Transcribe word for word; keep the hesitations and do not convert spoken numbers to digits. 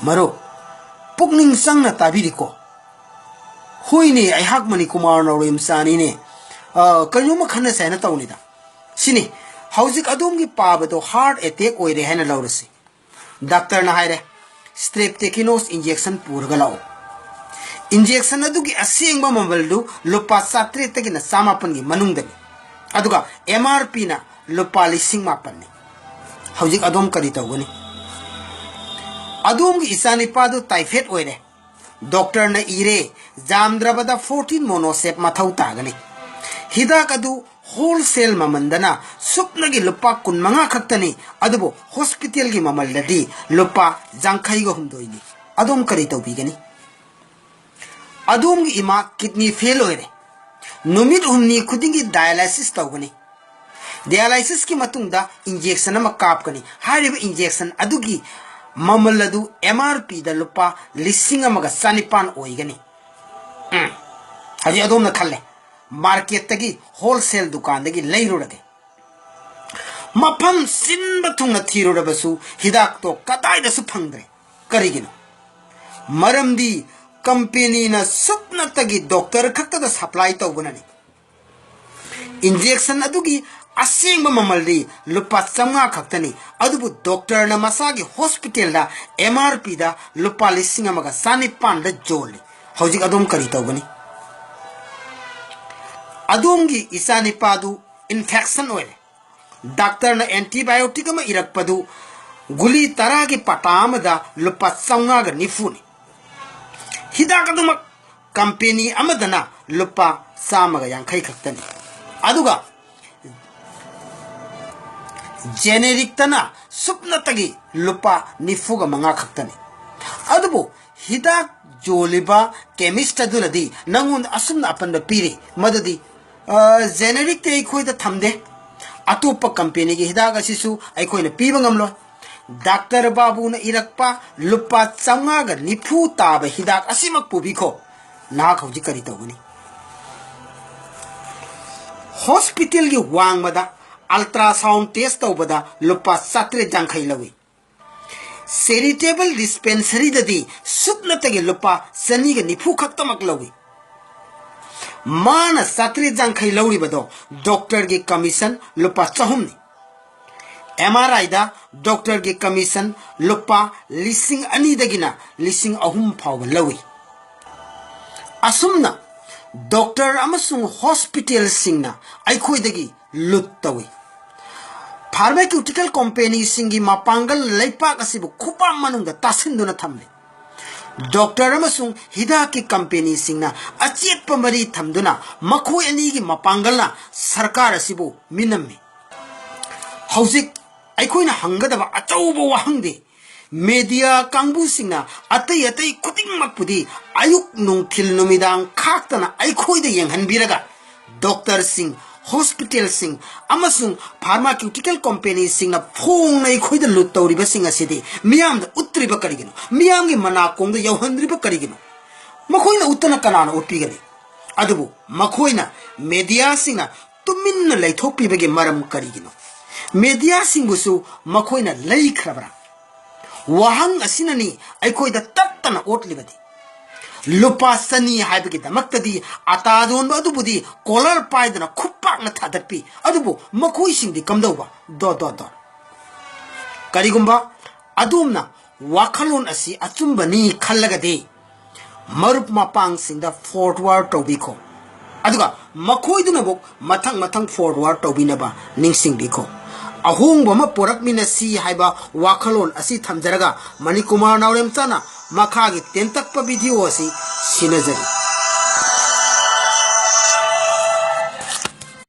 ꯃꯔꯨꯞ, ꯄꯨꯛꯅꯤꯡ ꯆꯪꯅ ꯇꯥꯕꯤꯔꯤꯀꯣ? ꯍꯣꯏꯅꯦ, ꯑꯩꯍꯥꯛ ꯃꯅꯤꯀꯨꯃꯥꯔ ꯅꯥꯎꯔꯦꯝꯆꯥꯅꯤꯅꯦ꯫ ꯑ, ꯀꯩꯅꯣꯝꯃ ꯈꯟꯅꯁꯦ ꯍꯥꯏꯅ ꯇꯧꯅꯤꯗ꯫ ꯁꯤꯅꯤ, ꯍꯧꯖꯤꯛ ꯑꯗꯣꯝꯒꯤ ꯄꯥꯕꯗꯣ heart attack ꯑꯣꯏꯔꯦ ꯍꯥꯏꯅ ꯂꯧꯔꯁꯤ꯫ ꯗꯥꯛꯇꯔꯅ ꯍꯥꯏꯔꯦ, "Streptokinase injection ꯄꯨꯔꯒ ꯂꯥꯛꯎ"꯫ Injection ꯑꯗꯨꯒꯤ ꯑꯁꯦꯡꯕ ꯃꯃꯜꯗꯨ ꯂꯨꯄꯥ ꯆꯥꯇ꯭ꯔꯦꯠꯇꯒꯤꯅ ꯆꯃꯥꯄꯟꯒꯤ ꯃꯅꯨꯡꯗꯅꯤ꯫ ꯑꯗꯨꯒ M R P ꯅ ꯂꯨꯄꯥ ꯂꯤꯁꯤꯡ ꯃꯥꯄꯟꯅꯤ꯫ ꯍꯧꯖꯤꯛ ꯑꯗꯣꯝ ꯀꯔꯤ ꯇꯧꯒꯅꯤ? ꯑꯗꯣꯝꯒꯤ ꯏꯆꯥꯅꯤꯄꯥꯗꯨ typhoid ꯑꯣꯏꯔꯦ꯫ ꯗꯣꯛꯇꯔꯅ ꯏꯔꯦ, ꯌꯥꯝꯗ꯭ꯔꯕꯗ fourteen Monocept ꯃꯊꯧ ꯇꯥꯒꯅꯤ꯫ ꯍꯤꯗꯥꯛ ꯑꯗꯨ wholesale ꯃꯃꯜꯗꯅ ꯁꯨꯞꯅꯒꯤ ꯂꯨꯄꯥ ꯀꯨꯟꯃꯉꯥ ꯈꯛꯇꯅꯤ, ꯑꯗꯨꯕꯨ hospital ꯒꯤ ꯃꯃꯜꯗꯗꯤ ꯂꯨꯄꯥ ꯌꯥꯡꯈꯩꯒ ꯍꯨꯝꯗꯣꯏꯅꯤ꯫ ꯑꯗꯣꯝ ꯀꯔꯤ ꯇꯧꯕꯤꯒꯅꯤ? ꯑꯗꯣꯝꯒꯤ ꯏꯃꯥ kidney fail ꯑꯣꯏꯔꯦ꯫ ꯅꯨꯃꯤꯠ ꯍꯨꯝꯅꯤ ꯈꯨꯗꯤꯡꯒꯤ dialysis ꯇꯧꯒꯅꯤ꯫ Dialysis ꯀꯤ ꯃꯇꯨꯡꯗ injection ꯑꯃ ꯀꯥꯞꯀꯅꯤ꯫ ꯍꯥꯏꯔꯤꯕ injection ꯑꯗꯨꯒꯤ ꯃꯃꯜ ꯑꯗꯨ M R P ꯗ ꯂꯨꯄꯥ ꯂꯤꯁꯤꯡ ꯑꯃꯒ ꯆꯅꯤꯄꯥꯟ ꯑꯣꯏꯒꯅꯤ꯫ ꯎꯝ꯫ ꯍꯧꯖꯤꯛ ꯑꯗꯣꯝꯅ ꯈꯜꯂꯦ, market ꯇꯒꯤ, wholesale ꯗꯨꯀꯥꯟꯗꯒꯤ ꯂꯩꯔꯨꯔꯒꯦ꯫ ꯃꯐꯝ ꯁꯤꯟꯕ ꯊꯨꯡꯅ ꯊꯤꯔꯨꯔꯕꯁꯨ ꯍꯤꯗꯥꯛꯇꯣ ꯀꯗꯥꯏꯗꯁꯨ ꯐꯪꯗ꯭ꯔꯦ꯫ ꯀꯔꯤꯒꯤꯅꯣ? ꯃꯔꯝꯗꯤ company ꯅ ꯁꯨꯞꯅꯇꯒꯤ ꯗꯣꯛꯇꯔ ꯈꯛꯇꯗ supply ꯇꯧꯕꯅꯅꯤ꯫ Injection ꯑꯗꯨꯒꯤ ꯑꯁꯦꯡꯕ ꯃꯃꯜꯗꯤ ꯂꯨꯄꯥ ꯆꯥꯝꯃꯉꯥ ꯈꯛꯇꯅꯤ, ꯑꯗꯨꯕꯨ ꯗꯣꯛꯇꯔꯅ ꯃꯁꯥꯒꯤ hospital ꯗ M R P ꯗ ꯂꯨꯄꯥ ꯂꯤꯁꯤꯡ ꯑꯃꯒ ꯆꯅꯤꯄꯥꯟꯗ ꯌꯣꯜꯂꯤ꯫ ꯍꯧꯖꯤꯛ ꯑꯗꯣꯝ ꯀꯔꯤ ꯇꯧꯒꯅꯤ? ꯑꯗꯣꯝꯒꯤ ꯏꯆꯥꯅꯤꯄꯥꯗꯨ infection ꯑꯣꯏꯔꯦ꯫ ꯗꯥꯛꯇꯔꯅ antibiotic ꯑꯃ ꯏꯔꯛꯄꯗꯨ ꯒꯨꯂꯤ ꯇꯔꯥꯒꯤ ꯄꯇꯥ ꯑꯃꯗ ꯂꯨꯄꯥ ꯆꯥꯝꯃꯉꯥꯒ ꯅꯤꯐꯨꯅꯤ꯫ ꯍꯤꯗꯥꯛ ꯑꯗꯨꯃꯛ company ꯑꯃꯗꯅ ꯂꯨꯄꯥ ꯆꯥꯝꯃꯒ ꯌꯥꯡꯈꯩ ꯈꯛꯇꯅꯤ, ꯑꯗꯨꯒ generic ꯇꯅ ꯁꯨꯞꯅꯇꯒꯤ ꯂꯨꯄꯥ ꯅꯤꯐꯨꯒ ꯃꯉꯥ ꯈꯛꯇꯅꯤ꯫ ꯑꯗꯨꯕꯨ ꯍꯤꯗꯥꯛ ꯌꯣꯜꯂꯤꯕ chemist ꯑꯗꯨꯅꯗꯤ ꯅꯪꯉꯣꯟꯗ ꯑꯁꯨꯝꯅ ꯑꯄꯟꯕ ꯄꯤꯔꯤ, ꯃꯗꯨꯗꯤ, "ꯑ, generic ꯇꯤ ꯑꯩꯈꯣꯏꯗ ꯊꯝꯗꯦ, ꯑꯇꯣꯞꯄ company ꯒꯤ ꯍꯤꯗꯥꯛ ꯑꯁꯤꯁꯨ ꯑꯩꯈꯣꯏꯅ ꯄꯤꯕ ꯉꯝꯂꯣꯏ꯫ ꯗꯥꯛꯇꯔ ꯕꯥꯕꯨꯅ ꯏꯔꯛꯄ ꯂꯨꯄꯥ ꯆꯥꯝꯃꯉꯥꯒ ꯅꯤꯐꯨ ꯇꯥꯕ ꯍꯤꯗꯥꯛ ꯑꯁꯤꯃꯛ ꯄꯨꯕꯤꯈꯣ"꯫ ꯅꯍꯥꯛ ꯍꯧꯖꯤꯛ ꯀꯔꯤ ꯇꯧꯒꯅꯤ? Hospital ꯒꯤ ꯋꯥꯡꯃꯗ ultrasound test ꯇꯧꯕꯗ ꯂꯨꯄꯥ ꯆꯥꯇ꯭ꯔꯦꯠ ꯌꯥꯡꯈꯩ ꯂꯧꯏ꯫ ꯆꯦꯔꯤꯇꯦꯕꯜ ꯗꯤꯁꯄꯦꯟꯁꯔꯤꯗꯗꯤ ꯁꯨꯞꯅꯇꯒꯤ ꯂꯨꯄꯥ ꯆꯅꯤꯒ ꯅꯤꯐꯨ ꯈꯛꯇꯃꯛ ꯂꯧꯏ꯫ ꯃꯥꯅ ꯆꯥꯇ꯭ꯔꯦꯠ ꯌꯥꯡꯈꯩ ꯂꯧꯔꯤꯕꯗꯣ ꯗꯣꯛꯇꯔꯒꯤ ꯀꯃꯤꯁꯟ ꯂꯨꯄꯥ ꯆꯍꯨꯝꯅꯤ꯫ ꯑꯦꯝ ꯑꯥꯔ ꯑꯥꯏꯗ ꯗꯣꯛꯇꯔꯒꯤ ꯀꯃꯤꯁꯟ ꯂꯨꯄꯥ ꯂꯤꯁꯤꯡ ꯑꯅꯤꯗꯒꯤꯅ ꯂꯤꯁꯤꯡ ꯑꯍꯨꯝ ꯐꯥꯎꯕ ꯂꯧꯏ꯫ ꯑꯁꯨꯝꯅ ꯗꯣꯛꯇꯔ ꯑꯃꯁꯨꯡ ꯍꯣꯁꯄꯤꯇꯥꯜꯁꯤꯡꯅ ꯑꯩꯈꯣꯏꯗꯒꯤ ꯂꯨꯠ ꯇꯧꯏ꯫ ꯐꯥꯔꯃꯥꯀ꯭ꯌꯨꯇꯤꯀꯦꯜ ꯀꯝꯄꯦꯅꯤꯁꯤꯡꯒꯤ ꯃꯄꯥꯡꯒꯜ ꯂꯩꯄꯥꯛ ꯑꯁꯤꯕꯨ ꯈꯨꯄꯥꯛ ꯃꯅꯨꯡꯗ ꯇꯥꯁꯤꯟꯗꯨꯅ ꯊꯝꯂꯤ꯫ ꯗꯣꯛꯇꯔ ꯑꯃꯁꯨꯡ ꯍꯤꯗꯥꯛꯀꯤ ꯀꯝꯄꯦꯅꯤꯁꯤꯡꯅ ꯑꯆꯦꯠꯄ ꯃꯔꯤ ꯊꯝꯗꯨꯅ ꯃꯈꯣꯏ ꯑꯅꯤꯒꯤ ꯃꯄꯥꯡꯒꯜꯅ ꯁꯔꯀꯥꯔ ꯑꯁꯤꯕꯨ ꯃꯤꯅꯝꯃꯤ꯫ ꯍꯧꯖꯤꯛ ꯑꯩꯈꯣꯏꯅ ꯍꯪꯒꯗꯕ ꯑꯆꯧꯕ ꯋꯥꯍꯪꯗꯤ, ꯃꯦꯗꯤꯌꯥ ꯀꯥꯡꯕꯨꯁꯤꯡꯅ ꯑꯇꯩ ꯑꯇꯩ ꯈꯨꯗꯤꯡꯃꯛꯄꯨꯗꯤ ꯑꯌꯨꯛ ꯅꯨꯡꯊꯤꯜ ꯅꯨꯃꯤꯗꯥꯡ ꯈꯥꯛꯇꯅ ꯑꯩꯈꯣꯏꯗ ꯌꯦꯡꯍꯟꯕꯤꯔꯒ, ꯗꯣꯛꯇꯔꯁꯤꯡ, ꯍꯣꯁꯄꯤꯇꯥꯜꯁꯤꯡ ꯑꯃꯁꯨꯡ ꯐꯥꯔꯃꯥꯀ꯭ꯌꯨꯇꯤꯀꯦꯜ ꯀꯝꯄꯦꯅꯤꯁꯤꯡꯅ ꯐꯣꯡꯅ ꯑꯩꯈꯣꯏꯗ ꯂꯨꯠ ꯇꯧꯔꯤꯕꯁꯤꯡ ꯑꯁꯤꯗꯤ ꯃꯤꯌꯥꯝꯗ ꯎꯠꯇ꯭ꯔꯤꯕ ꯀꯔꯤꯒꯤꯅꯣ? ꯃꯤꯌꯥꯝꯒꯤ ꯃꯅꯥꯀꯣꯡꯗ ꯌꯧꯍꯟꯗ꯭ꯔꯤꯕ ꯀꯔꯤꯒꯤꯅꯣ? ꯃꯈꯣꯏꯅ ꯎꯠꯇꯅ ꯀꯅꯥꯅ ꯎꯠꯄꯤꯒꯅꯤ? ꯑꯗꯨꯕꯨ ꯃꯈꯣꯏꯅ, ꯃꯦꯗꯤꯌꯥꯁꯤꯡꯅ ꯇꯨꯃꯤꯟꯅ ꯂꯩꯊꯣꯛꯄꯤꯕꯒꯤ ꯃꯔꯝ ꯀꯔꯤꯒꯤꯅꯣ? ꯃꯦꯗꯤꯌꯥꯁꯤꯡꯕꯨꯁꯨ ꯃꯈꯣꯏꯅ ꯂꯩꯈ꯭ꯔꯕ꯭ꯔꯥ? ꯋꯥꯍꯪ ꯑꯁꯤꯅꯅꯤ ꯑꯩꯈꯣꯏꯗ ꯇꯠꯇꯅ ꯑꯣꯠꯂꯤꯕꯗꯤ꯫ ꯂꯨꯄꯥ ꯆꯅꯤ ꯍꯥꯏꯕꯒꯤꯗꯃꯛꯇꯗꯤ ꯑꯇꯥ ꯌꯣꯟꯕ ꯑꯗꯨꯕꯨꯗꯤ ꯀꯣꯂꯔ ꯄꯥꯏꯗꯨꯅ ꯈꯨꯄꯥꯛꯅ ꯊꯥꯗꯠꯄꯤ, ꯑꯗꯨꯕꯨ ꯃꯈꯣꯏꯁꯤꯡꯗꯤ ꯀꯝꯗꯧꯕ? ꯗꯣ, ꯗꯣ, ꯗꯣ꯫ ꯀꯔꯤꯒꯨꯝꯕ ꯑꯗꯣꯝꯅ ꯋꯥꯈꯜꯂꯣꯟ ꯑꯁꯤ ꯑꯆꯨꯝꯕꯅꯤ ꯈꯜꯂꯒꯗꯤ, ꯃꯔꯨꯞ ꯃꯄꯥꯡꯁꯤꯡꯗ ꯐꯣꯔꯋꯥꯔꯗ ꯇꯧꯕꯤꯈꯣ, ꯑꯗꯨꯒ ꯃꯈꯣꯏꯗꯨꯅꯕꯨ ꯃꯊꯪ ꯃꯊꯪ ꯐꯣꯔꯋꯥꯔꯗ ꯇꯧꯕꯤꯅꯕ ꯅꯤꯡꯁꯤꯡꯕꯤꯈꯣ꯫ ꯑꯍꯣꯡꯕ ꯑꯃ ꯄꯨꯔꯛꯃꯤꯟꯅꯁꯤ ꯍꯥꯏꯕ ꯋꯥꯈꯜꯂꯣꯟ ꯑꯁꯤ ꯊꯝꯖꯔꯒ, ꯃꯅꯤꯀꯨꯃꯥꯔ ꯅꯥꯎꯔꯦꯝꯆꯥꯅ ꯃꯈꯥꯒꯤ ꯇꯦꯟꯇꯛꯄ ꯚꯤꯗꯤꯑꯣ ꯑꯁꯤ ꯁꯤꯟꯅꯖꯔꯤ꯫